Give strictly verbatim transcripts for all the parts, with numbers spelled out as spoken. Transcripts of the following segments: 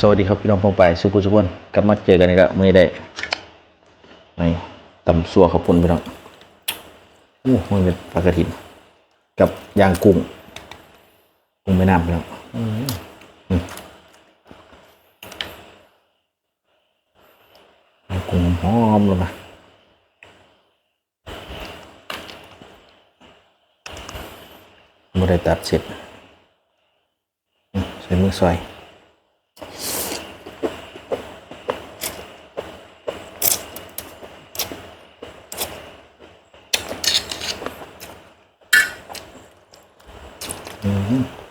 วัสดีครับพี่น้องป้องไปายสุขุสุขคนกลับมาเจอกันอีกแล้วมื้อนี้ได้ในตำซั่วข้าวปุ้นพี่น้อง โอ้มันเป็นปลากระถิน กับย่างกุ้ง กุ้งแม่น้ำพี่น้อง อืมอืมย่างกุ้งหอมๆเลยนะไม่ได้ตัดเสร็จ ใส่มือซอยอืม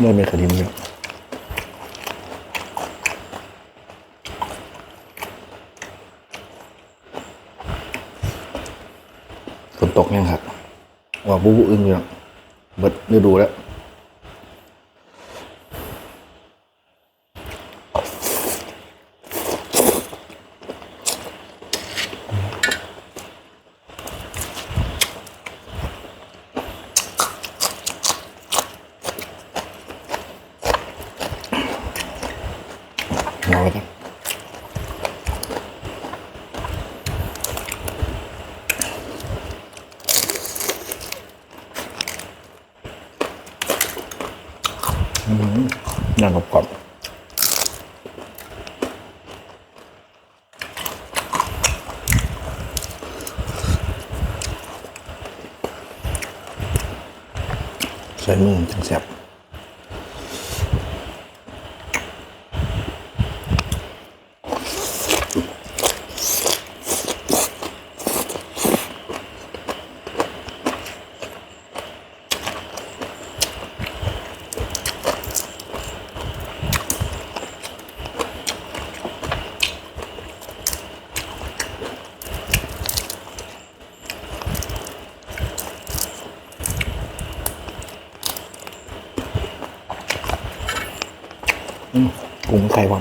ไม่มีคดีนี้ฝนตกยังครับว่าบูบูอึ้งอยู่เนาะเบิดฤดูแล้วย่างกรอบใส่มือจังแซ่บกุ้งไข่ว่ะ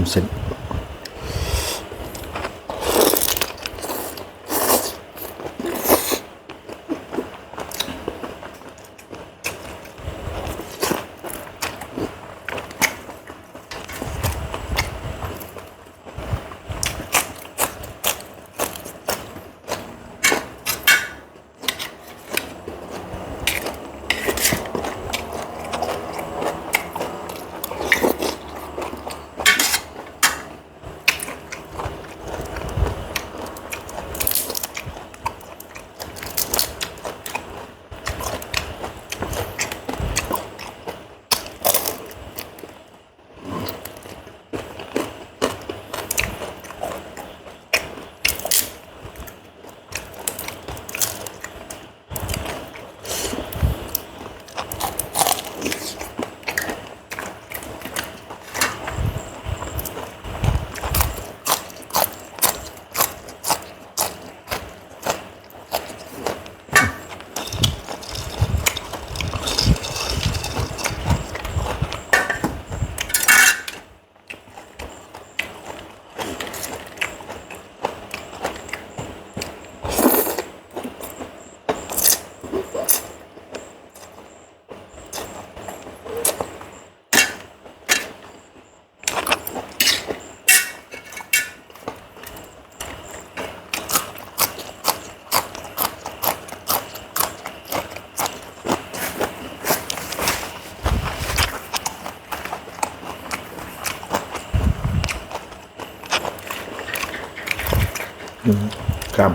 เส้น อืม ครับ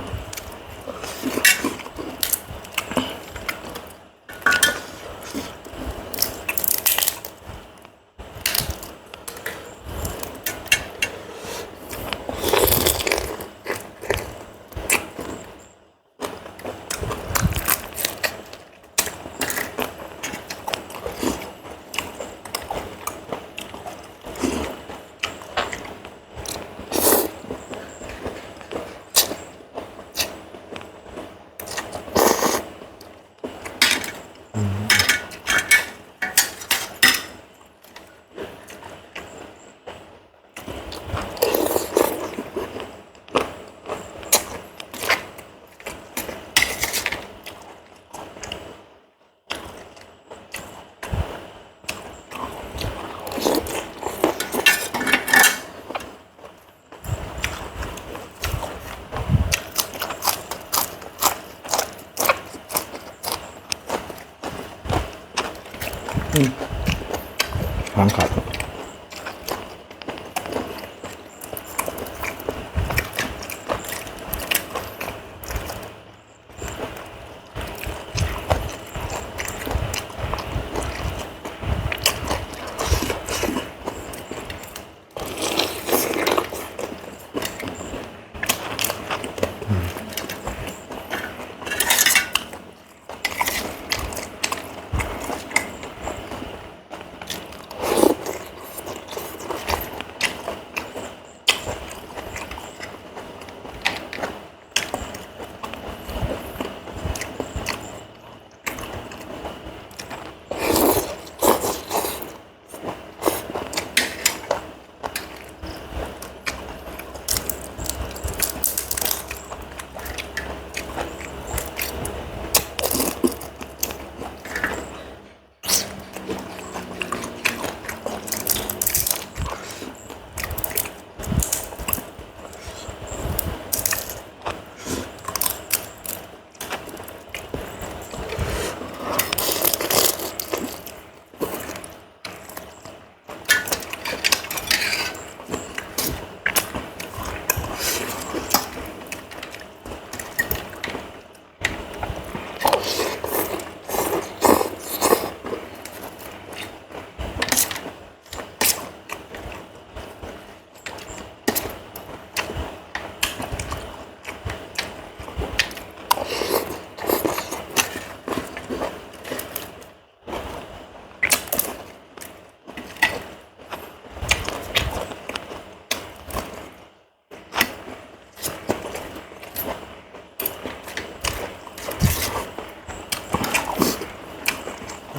อืม หางขาด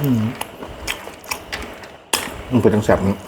อืม มันเป็นจั่งแซ่บเนาะ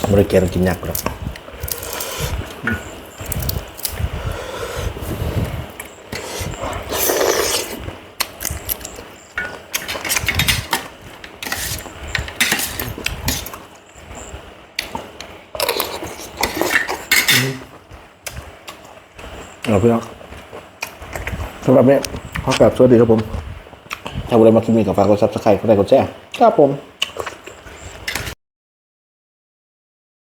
บ่ได้แกงกินยากหรอก เอาพี่น้อง สำหรับนี้ขอกราบสวัสดีครับผม ถ้าผู้ใดมาคลิปนี้ก็ฝากกด Subscribe กดไลค์กดแชร์ครับผม